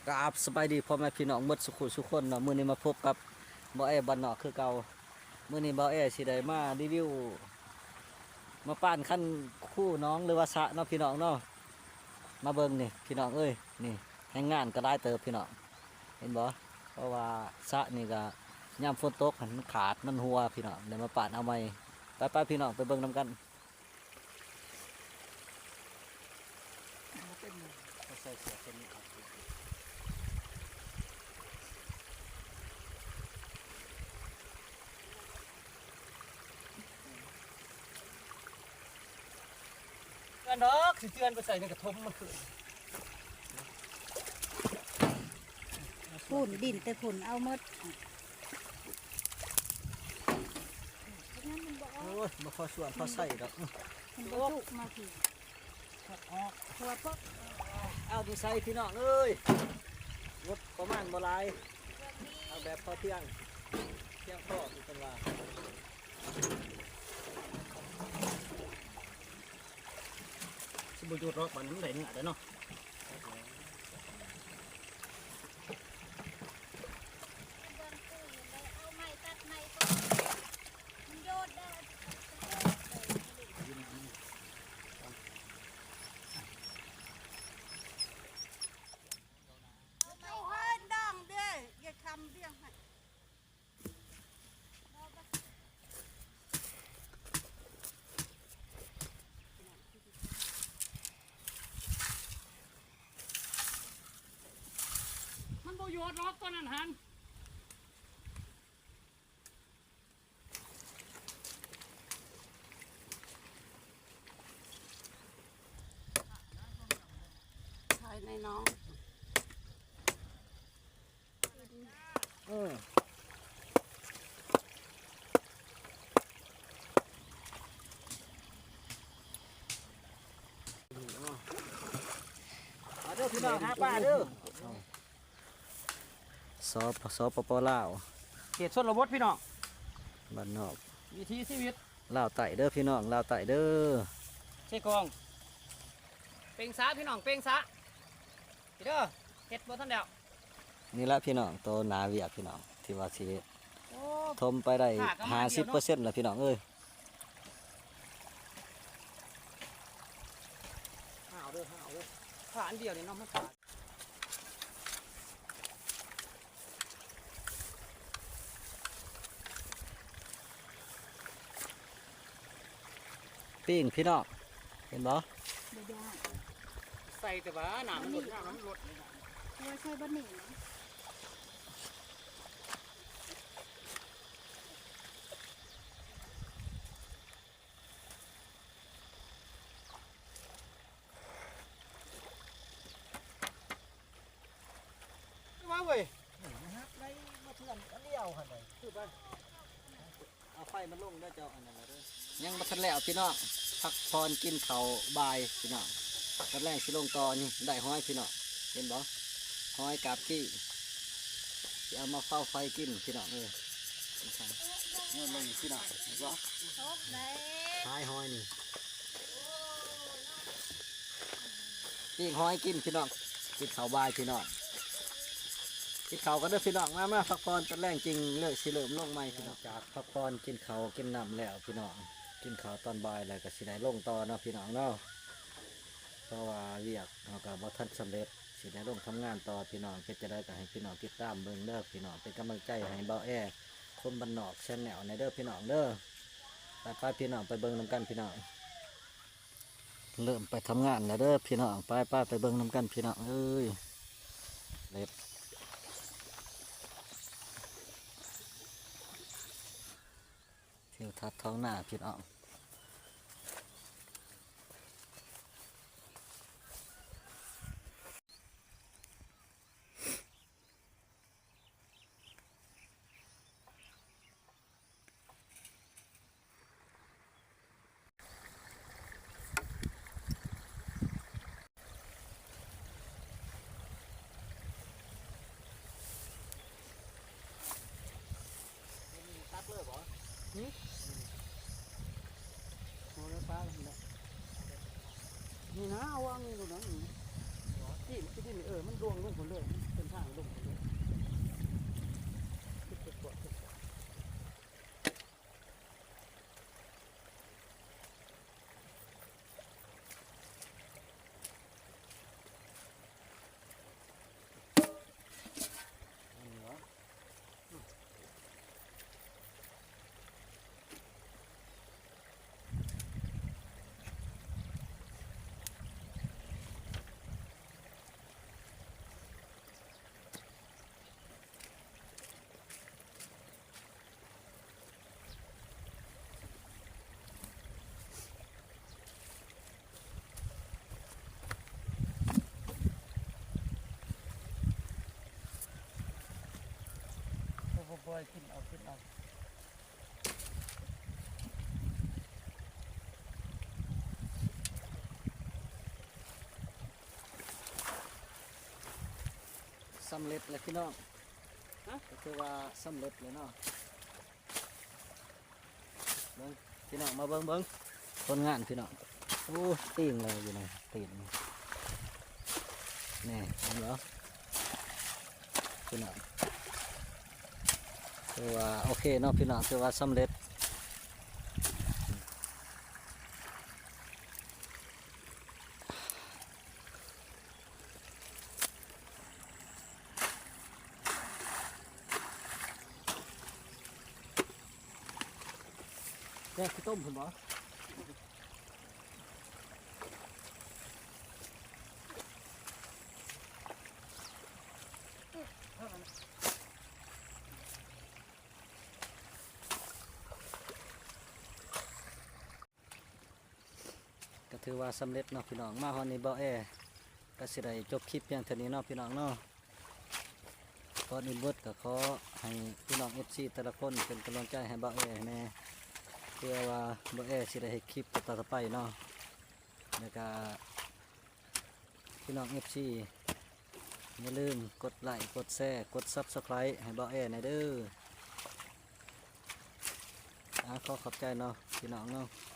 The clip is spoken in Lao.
ກາບສະບາຍດີພໍ່ແມ່ພີ່ນ້ອງໝົດສູ່ຜູ້ສູ່ຄົນເນາະ, ມື້ນີ້ມາພົບກັບບ່າວແອບ້ານນອກຄືເກົ່າ. ມື້ນີ້ບ່າວແອຊິໄດ້ມາຣີວິວ ມາປານຄັນຄູໜອງ ຫຼືວ່າສະເນາະພີ່ນ້ອງເນາະ. ມາເບິ່ງນີ້ພີ່ນ້ອງເອີຍ, ນີ້ແຮງງານກໍຫຼາຍເຕີບພີ່ນ້ອງ ເຫັນບໍ່? ເພາະວ່າສະນີ້ກໍຍາມຝົນຕົກຫັ້ນມັນຂາດມັນຮົ່ວພີ່ນ້ອງ, ເລີຍມາປານເອົາໃໝ່. ໄປໆ ພີ່ນ້ອງໄປເບິ່ງນຳກັນ. ເຂົາໃສ່ເສື້ອຕົວນີ້ອອກ. ເຈື່ອນດອກ ຊິເຈື່ອນໄປໃສ່ໃນກະທົມມັນຄືນ. ພຸ້ນ ດິນແຕ່ພຸ້ນເອົາໝົດ. ໂອ້ຍ ບໍ່ພໍສ່ວນພໍໃຊ້ດອກ. ມັນບໍ່ຈຸມາພີ້. ອອກ ເອົາຢູ່ໃສພີ່ນ້ອງເອີຍ, ງົບປະມານບໍ່ຫຼາຍ, ເອົາແບບພໍພຽງ ພຽງພໍທີ່ເພິ່ນວ່າ. ຊິບໍ່ຢຸດດອກ ບາດນີ້ມັນໄດ້ເນື້ອແລ້ວເນາະ. ມັນບໍ່ຢອດດອກ ຕອນນັ້ນຫັ້ນ. ໃສ່ໃນໜອງ. ເອີ ມາເດີພີ່ນ້ອງ ຫາປາເດີ. ສ ສປປ ລາວ ເຂດຊົນນະບົດພີ່ນ້ອງ, ບ້ານນອກ ວິຖີຊີວິດລາວໃຕ້ເດີພີ່ນ້ອງ ລາວໃຕ້ເດີ. ເຊກອງ ເປັງສາພີ່ນ້ອງ ເປັງສາ. ເດີ ເຮັດບໍ່ທັນແລ້ວ. ນີ້ລະພີ່ນ້ອງ ໂຕໜ້າວຽກພີ່ນ້ອງ ທີ່ວ່າຊິເຮັດ ໂອ້ ຖົມໄປໄດ້ຫ້າສິບເປີເຊັນແລ້ວພີ່ນ້ອງເອີຍ. ຫ້າວເດີ ຫ້າວເດີ ຜ້າອັນດຽວນີ້ເນາະ ມັນຂາດ. ປີ້ງພີ່ນ້ອງ ເຫັນບໍ່? ບໍ່ໄດ້ ໃສ່ແຕ່ວ່ານ້ຳມັນລົດ ນ້ຳມັນລົດນີ້ນະ. ໂອ້ຍ ໃສ່ບັດນີ້ນະ. ວ່າເວີຍ ຮັບໄດ້ມາເທື່ອນອັນດຽວຫັ້ນໃດ ຄືວ່າ ເອົາໄຟມາລົງເດີເຈົ້າ ອັນນັ້ນລະເດີ. ຍັງບໍ່ທັນແລ້ວພີ່ນ້ອງ ພັກຜ່ອນກິນເຂົ້າບ່າຍພີ່ນ້ອງ, ຕອນແລງຊິລົງຕໍ່. ນີ້ໄດ້ຫອຍພີ່ນ້ອງ ເຫັນບໍ່? ຫອຍກາບກີ້ ຊິເອົາມາເຝົ້າໄຟກິນພີ່ນ້ອງເອີຍ. ນີ້ລະພີ່ນ້ອງ ເຫັນບໍ່? ຕກແລ້ວ ຫາຍຫອຍນີ້. ປີ້ງຫອຍກິນພີ່ນ້ອງ ກິນເຂົ້າບ່າຍພີ່ນ້ອງ ກິນເຂົ້າກັນເດີພີ່ນ້ອງ. ມາ ມາພັກຜ່ອນ ຕອນແລງຈຶ່ງເລີກ ຊິເລີ່ມລົງໃໝ່ພີ່ນ້ອງ. ຈາກພັກຜ່ອນກິນເຂົ້າກິນນ້ຳແລ້ວພີ່ນ້ອງ ກິນເຂົ້າຕອນບ່າຍແລ້ວກໍຊິໄດ້ລົງຕໍ່ເນາະພີ່ນ້ອງເນາະ, ເພາະວ່າວຽກເຮົາກໍບໍ່ທັນສຳເລັດ ຊິໄດ້ລົງທຳງານຕໍ່ພີ່ນ້ອງ. ເປັນຈັ່ງໃດກໍໃຫ້ພີ່ນ້ອງຕິດຕາມເບິ່ງເດີພີ່ນ້ອງ ເປັນກຳລັງໃຈໃຫ້ບ່າວແອຄົນບ້ານນອກແຊນແນວແດ່ເດີພີ່ນ້ອງເດີ. ໄປໆ ພີ່ນ້ອງ ໄປເບິ່ງນຳກັນພີ່ນ້ອງ. ເລີ່ມໄປທຳງານແລ້ວເດີພີ່ນ້ອງ ໄປໆ ໄປເບິ່ງນຳກັນພີ່ນ້ອງເອີຍ. ເລັບ ທິວທັດທ້ອງນາພີ່ນ້ອງ. ຕັດເລີຍບໍ່? ຫຶ? ໂອ້ຍ ປ້າ ນີ້ນະ ເອົາວາງນີ້ໂລດນະ. ທີ່ ທີ່ດິນ ເອີ ມັນລ່ວງລົງພຸ້ນເລີຍ ເປັນທາງລົງພຸ້ນເລີຍ. ສຳເລັດແລ້ວພີ່ນ້ອງ ຮະ? ກໍຖືວ່າສຳເລັດແລ້ວເນາະ. ເບິ່ງພີ່ນ້ອງ ມາເບິ່ງ ເບິ່ງຜົນງານພີ່ນ້ອງ. ໂອ້ ຕີງເລີຍຢູ່ໃນຕີນນີ້ ນີ້ເຫັນບໍ່ພີ່ນ້ອງ? ຖືວ່າໂອເຄເນາະພີ່ນ້ອງ ຖືວ່າສຳເລັດ. ແກງຂີ້ຕົມພຸ້ນບໍ່? ກໍຖືວ່າສຳເລັດເນາະພີ່ນ້ອງ. ມາຮອດນີ້ ບ່າວແອກໍຊິໄດ້ຈົບຄລິບພຽງເທົ່ານີ້ເນາະພີ່ນ້ອງເນາະ. ກ່ອນອື່ນເບິດກໍຂໍໃຫ້ພີ່ນ້ອງເອັຟຊີແຕ່ລະຄົນເປັນກຳລັງໃຈໃຫ້ບ່າວແອແດ່ ເພື່ອວ່າບ່າວແອຊິໄດ້ເຮັດຄລິບຕໍ່ໆໄປເນາະ. ແລ້ວກໍພີ່ນ້ອງເອັຟຊີ ຢ່າລືມກົດໄລ ກົດແຊ ກົດຊັບສະໄຄຣບ໌ໃຫ້ບ່າວແອແດ່ເດີ. ອາ ຂໍຂອບໃຈເນາະພີ່ນ້ອງເນາະ.